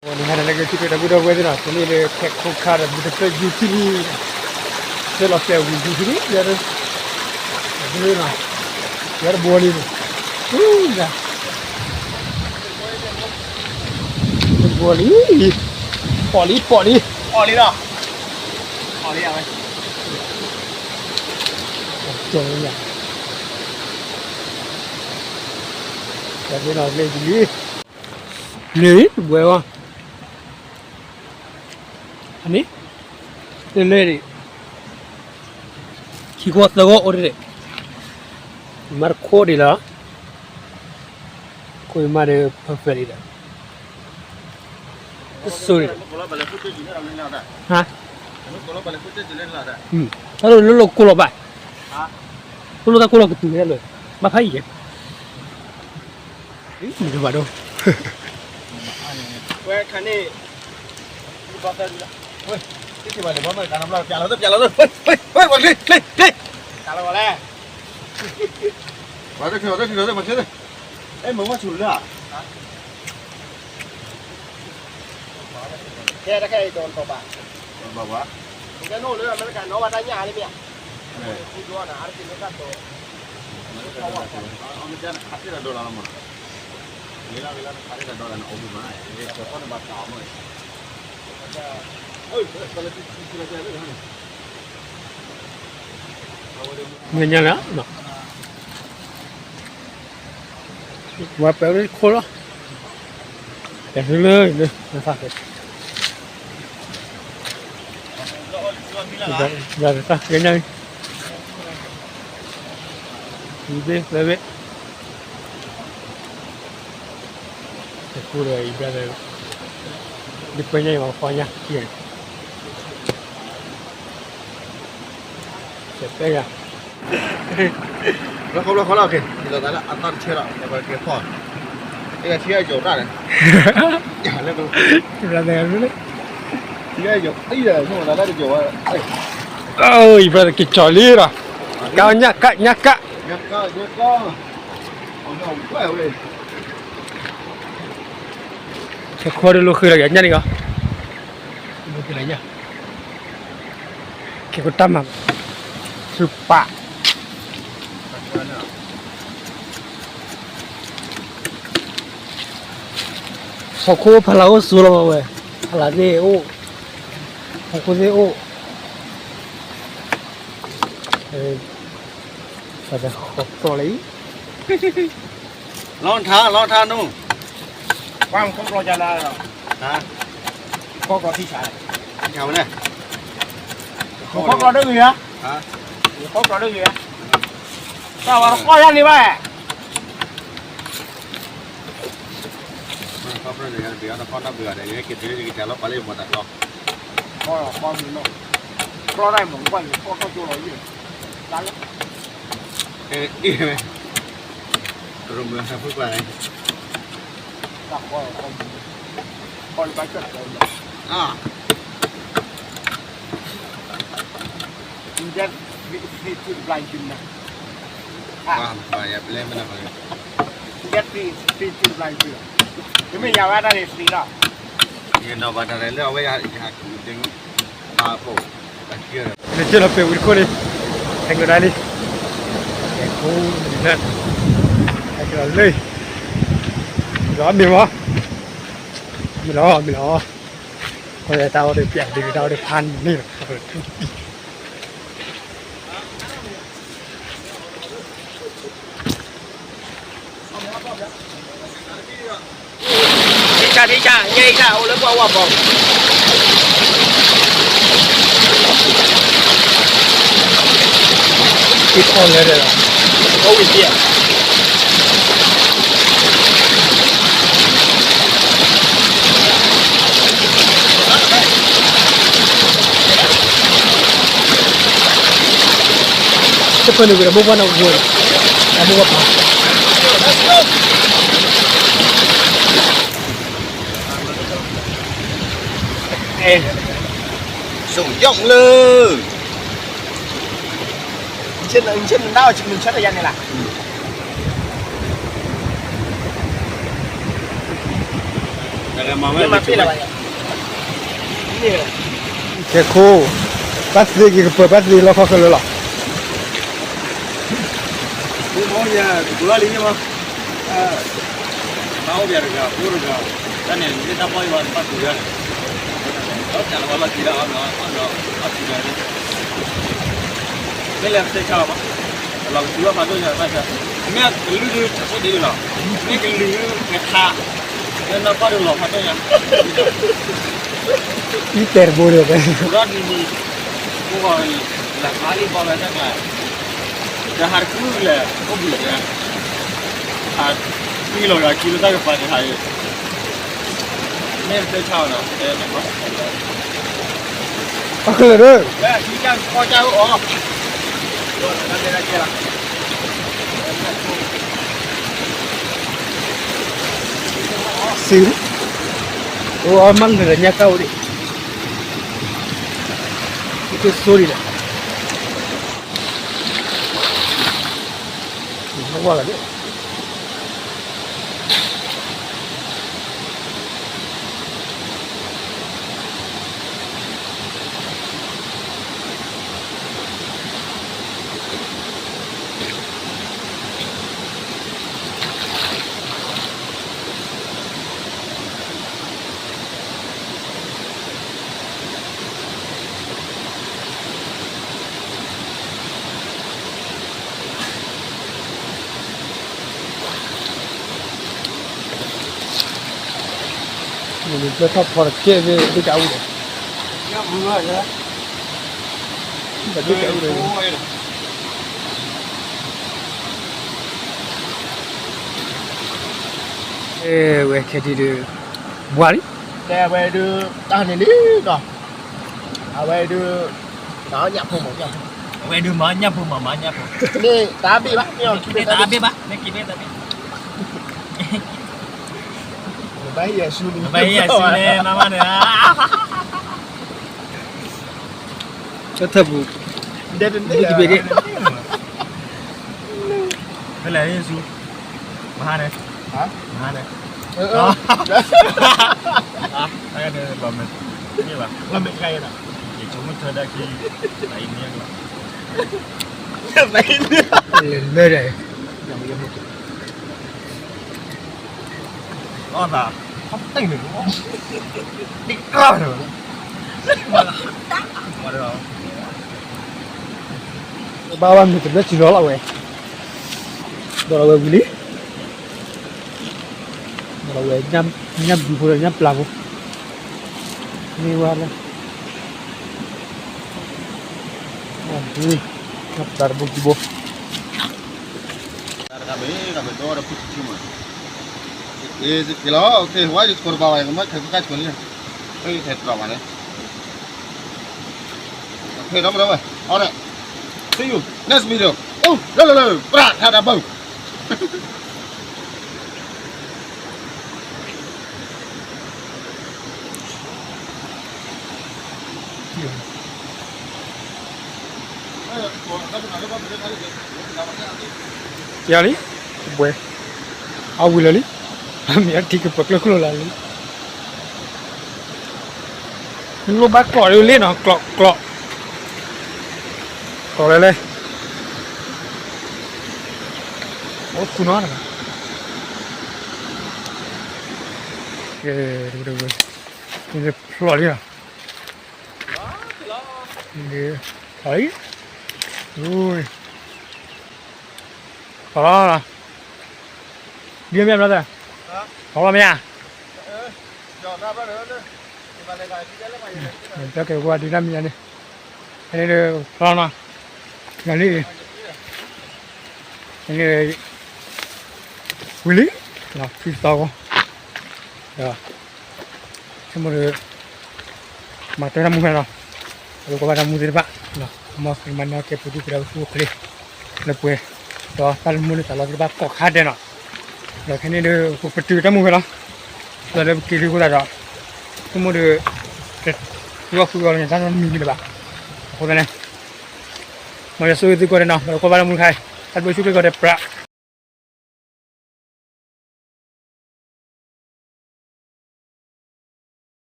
နဟဲဒၣ်လၢကထံၣ်တၢ်ဘူၣ်ဒီပုၢ်ဝဲၢ်သ့ၣ်နီၤ, တနံၣ်လၢခဲခိၣ်ခါဒီး ဘူၣ်တဖျၢၣ်ယူၤထံလံ, သၢလီၤစဲးဝံၤယူၤထံလံ, ယၤတ, ယၤတဘှီလံန့ၣ်, ဘှီလံ, ပီၣ်လံ ပီၣ်လံ, ပီၣ်လံလီၤ, ပီၣ်လံဝဲ, ကဲ, ကဲ, လၢလံ, ဘှဲဝဲ အန့ၣ်, လၢလၢန့ၣ်, ခံဂီၢ်သၢဂီၢ်အိၣ်တဒဲး, မၤတခိၣ်ဒံးလီၤ, ခိၣ်မၤဒီး perfect ဒံးလီၤ, တစိၤန့ၣ်, ဟါ, တၢ်လိၣ်လၢလိၣ်ကိၢ်လီၤဘၣ်, လိၣ်တၢ်ကိၢ်လီၤကတုၤန့ၣ်လၢ, ဘၣ်ဖးယံၤယဲ မ့ၢ်ဘၣ်ဒီး, ဝဲခါန့ၣ်, ဘၣ်သၢဒုလီၤ, ဝဲ, တထံၣ်ဘၣ်န့ၣ် ဘၣ်မ့ၢ်တၢ်နဘျီ ပျးလီၤသ့ ပျးလီၤသ့, ဝဲ, ဝဲ, ဝဲ, ဝဲ, ဝဲ, ဝဲ, ဝဲ, ဝဲ, ဝဲ, ဝဲ, ဝဲ, ဝဲ, အဲ မ့ၢ်ဝဲဆူၣ်လၢ ခဲတခဲအံၤဒိးတဘၣ်, ဘၣ်ဘၣ်, ကဲနီၣ်လၢအမဲရကၤနီၣ်ဘၣ်တၢ်ညၣ်လံမ့ၢ်ဧါ, ဖူဒိၣ်နၤ အါတက့ၢ်လၢတၢ်ဒိး, အမ့ၢ်တၢ်ခးတၢ်ဒိးလီၤလီၤမး, လၢလၢလၢခးတၢ်ဒိးလီၤနအိၣ်ဘၣ်, ကဲဖီန့ၣ်ဘၣ်တၢ်အမ့ၢ် မ့ၢ်ညါလၢ, ဝဲပှဲၤဝဲခိၣ်လီၤ, ပှဲၤလၢလၢ, ယၤတသ့ၣ်ညါ, ဝဲ, ဝဲ, တကူဒီးအံၤဘၣ်, ဒ်ပှဲၤညါအံၤမၤဖီညါ, တပဲယၤ, ဘျီခီဘျီခီလီၤက့ၤ, ယလီၤသးလၢအသီတဆဲလီၤ, ပက့ၤဖီ, အဲထံအယိာ်တၢ်န့ၣ်, လၢ, ထံအယိာ်, ထံအယိာ်, အံၤဘၣ်က့ၤကၠီၤလံလီၤ, ကါညၣ်ကါ, ညၣ်ကါ, ခဲခိၣ်ဒ်လိာ်ဃံလီၤက့ၤညၣ်န့ၣ်ကီး, က့ၤကတၢ်မၤ, ဆူပာ်, ဟီၣ်ခိၣ်ဖးလၢ်အိၣ်ဆိးလီၤဝဲ, ဖးလၢ်သ့ၣ်အိၣ်, ဟီၣ်ခိၣ်သ့ၣ်အိၣ်, ပှၤတဟီၣ်ကျီၢ်လၢအံၤ, လီၤထါ လီၤထါနူ, ကွၢ်ခီၣ်ကျီၢ်ကနၤလီၤ, ခီၣ်ကျီၢ်ထံဆး, ထံဆးဝဲလဲၣ်, ခီၣ်ကျီၢ်တဂ့ၤဧါ, ခီၣ်ကျီၢ်တဂ့ၤဧါ, တၢ်ဝဲတကွၢ်ယါန့ၣ်ဘၣ် ခီၣ်ဖျၢၣ်န့ၣ် တဘ့ၣ်အီၤတခီၣ်တၢ်ဘ့ၣ်အီၤဒီး ယဟဲက့ၤတုၤလၢယကစၢ်လီၤပာ်လၢယမိၢ်တၢ်ကျီ, ခီၣ်မုၢ်နီၢ်, ကျီၢ်တၢ်မုၢ်ကွၢ်န့ၣ် ခီၣ်ထီၣ်ကၠိလီၤယဲၢ်, လါလၢ, အ့ၣ်ဝဲ, ရိမ့ၤအဖုကွၢ်န့ၣ်, တၢ်ခီၣ်, ခီၣ်လၢဘၣ်ကၠီၣ်တၢ်လီၤ, အါ Get free, free to the blind gym นะ, อ่ะ Get free, free to the blind gym, မ့ၢ်ယၤဝဲတၢ်န့ၣ် free လီၤ, ယနီၢ်ဘၣ်တၢ်လဲၣ်လၢအဝဲယၤ, ယၤ, ပာ်ဖှိၣ်, နက့လီၤပဲာ်ဝံၤတခိၣ်လံ, ဟဲကဒီးလံ, ဟဲကဒီးလံ, လီၤမ့ၢ်လီၤ, မ့ၢ်လီၤ, မ့ၢ်လီၤ, အဝဲတၢ်အိၣ်ဒီးပျးဒုးတၢ်အိၣ်ဒီးဖးန့ၣ်လီၤ. ထံဆး ထံဆး ယဲအံၤဆး အိၣ်လၢပှၢ်ဝါဘီ, ထံဖီလဲၣ်ဒီး, အဝံၤသံဧါ. တဖၢနုာ်က့ၤဒီးမိၢ်ပှၢ်နီၢ်ကဝဲၤ, အမိၢ်ပှၢ်ပၢ်, အဲ, ဆိၣ်ယီၣ်လၢ, ဆ့နဒါအီၤ ဆ့နဆၢတယါန့ၣ်လၢ ကဲခိၣ်, ဘၣ်သ့က့ၤကပၢၤ ဘၣ်သ့လီခီခဲလၢာ်လီၤ. မ့ၢ်ယကပၢၤလံမး, တၢ်အိၣ်ပယၤတဂၤ ဖိတဂၤ, တၢ်န့ၣ် မ့ၢ်တၢ်ပီၢ်ယဝဲတဘၣ်တူၤဒၣ်န့ၣ်, ဒီးတၢ်လီၤဝဲလီၢ်ခံဒီး အီၣ်နီၤ အီၣ်နီၤ အီၣ်ထံဒီး မ့ၢ်လဲၤသ့ၣ်ခါအီၤမး, လီၤကသူဘၣ်ဖးဒိၣ်ညါဘၣ်ဆၣ်, မ့ၢ်ကလုၢ်ဒုးတၢ်ဖိဒ့လီၤ, မ့ၢ်ကလုၢ်ကထါ, လၢနီၢ်ကီၢ်ဒုးလီၤဖးဒိၣ်ညါ, အံၤတဲာ်တဘိဒီး, ဒီးဒ်န့ၣ်, အိၣ်ဂီၤအံၤ, လၢဖးလံဘီဝဲတၢ်ကျါ, ဒီးဟးတကူၣ်လဲၣ် အိၣ်ဘှံးကဲ, ဟး, ကွံလီၤဂၤခံလၢတၢ်ကပၤန့ၣ်ဟးအံၤ မ့ၢ်သ့ၣ်ခါအီၤနီၤ, တဲန့ၣ်, အကလၢာ်ဒီး, ဝဲခံကၢ်ကီကၢ်အိၣ်အီၤ, စံ, အိၣ်အီၤမးလၢညါကၢ်အိၣ်ဒံး, ကဆိဒံးလဲၣ်, ဝါဂၤဒံး မ့ၢ်လၢထီၣ်ဖီတကဲၣ်သ့ၣ် ဒ်ကအိၣ်ဒီး, ဒ်ကအိၣ်ဒီး, အဲဝဲခဲဒံးဒီး, ဘှါလံ, တဲဝဲဒုး, တၢ်န့ၣ်လံဒီး, အဝဲဒုး, မၤညၣ်ဖိမၤညၣ်ဖိ, အဝဲဒုးမၤညၣ်ဖိမၤမၤညၣ်ဖိ, န့ၣ်တၢ်ဘ့ၣ်ဘၣ်, မ့ၢ်တၢ်ဘ့ၣ်ဘၣ်, မ့ၢ်က့ၤဘ့ၣ်တၢ်ဘ့ၣ်, ဘၣ်ယဲၢ်ဆူန့ၣ်, ဘၣ်ယဲၢ်ဆူန့ၣ် မၤမၤန့ၣ်, တထၢၣ်ပူၤ, ဒဲတန့ၢ်, ဖဲလဲၣ်ယဲၢ်ဆူ, မဟါန့ၣ်, မဟါန့ၣ်, တၢ်န့ၣ်လီၤမဲာ်, မ့ၢ်ဘၣ်, လီၤမဲာ်တခါအံၤဒီး, ယဆိကမိၣ်ထၢဒၣ်ခံ, ဘၣ်အံၤန့ၣ်, ဘၣ်အံၤန့ၣ်, လဲၤလဲၤဒီး, အီၣ်သး, ဟီၣ်တ့ၢ်န့ၣ်, ဒ်ကြၢးန့ၣ်, ဘၣ်ဘၣ်မ့ၢ်တဘျၢၣ်စံၣ်လီၤလီၤဝဲ, ဒီးလီၤဝဲဝံၤလံ, ဒီးလီၤဝဲ, ညၣ်ဘုဖိဒီးညၣ်ပျၢ်ဖိ, မ့ၢ်ဝဲလၢ, ညၣ်ဘု, ညၣ်ပျၢ်တဘိခံဘိ တၢ်တခါမ့ၢ်တၢ်မ့ၢ်ဒီဒီးဖုၣ်ဆူၣ်ဆူၣ်မး, က့ၤလီၤ, okay, why this ကိးတဘၣ်ဝဲ မ့ၢ်ခဲကခါဆိလံ, ခဲတြီၢ်မးန့ၣ်, okay ဒီးမ့ၢ်ဒီဝဲ, alright, see you next video, အိၣ်လၢလၢလၢ ပြးထါတၢ်ဘၢ ယၤလံ, ဘှဲ, အဝံၤလၢာ်လံ, အမ့ၢ်အထံကပၢၤကျၢၢ်ကျိလၢာ်လံ, လိၣ်ဘၣ်ကျိးလၢလ့ၣ်နီၤ, ကျိး, ကျိး, ကျိးလၢလဲၣ်, အိၣ်သူနီၤ, ကဲ, ဖျိးလံနီၤ, ဖျိးလံ, ဖျိးလီၤ, ဒ်မ့ၢ်ဘျီသၢ, ဖျိးလီၤမ့ၢ်ဧါ, ပျီကဲၤကွၢ်ဒ်တၢ်မံၤညါန့ၣ်, ဖဲန့ၣ်ဒီးဖျီနီၤ, ယၤလံ, ဖဲန့ၣ်, ဝံၤလံ, ဖံသီဂီၤ, ဒီး ဆိကမိၣ်ဒီး, မၤတၢ်တၢ်မူဖဲနီၤ, ပှၤကိးဂၤဒဲးမူသ့ၣ်တဖၣ်, မ်သုမၤန့ၢ်ကဲပူၤဒုၣ်ပူၤဒါပသူအိၣ်ချ့, လၢပှဲၤ, ဒီးတၢ်လၢမူလၢတၢ်လီသ့ၣ်တဖၣ်ကိးခါဒဲးနီၤ, ဒီးခဲန့ၣ်ဒီး ပပတုာ်တၢ်မူဖဲလီၤ, ဒီးလၢပက့ၤဒုးအဃိသတးဒီး, ဆိကမိၣ်ဒီး, တၢ်ဃုအီၣ်ဃုအီလၢန့ၣ် တၢ်နီတမံၤမ့ၢ်လၢၤဘၣ်, အဃိသတးန့ၣ် မ်ယွၤဆိၣ်ဂ့ၤသုကိးဂၤဒဲးနီၤ, ပှၤကိးဂၤဒဲးမူတခါအံၤ, တၢ်ဘျုးဆိၣ်ဂ့ၤကိးဂၤဒဲးပြး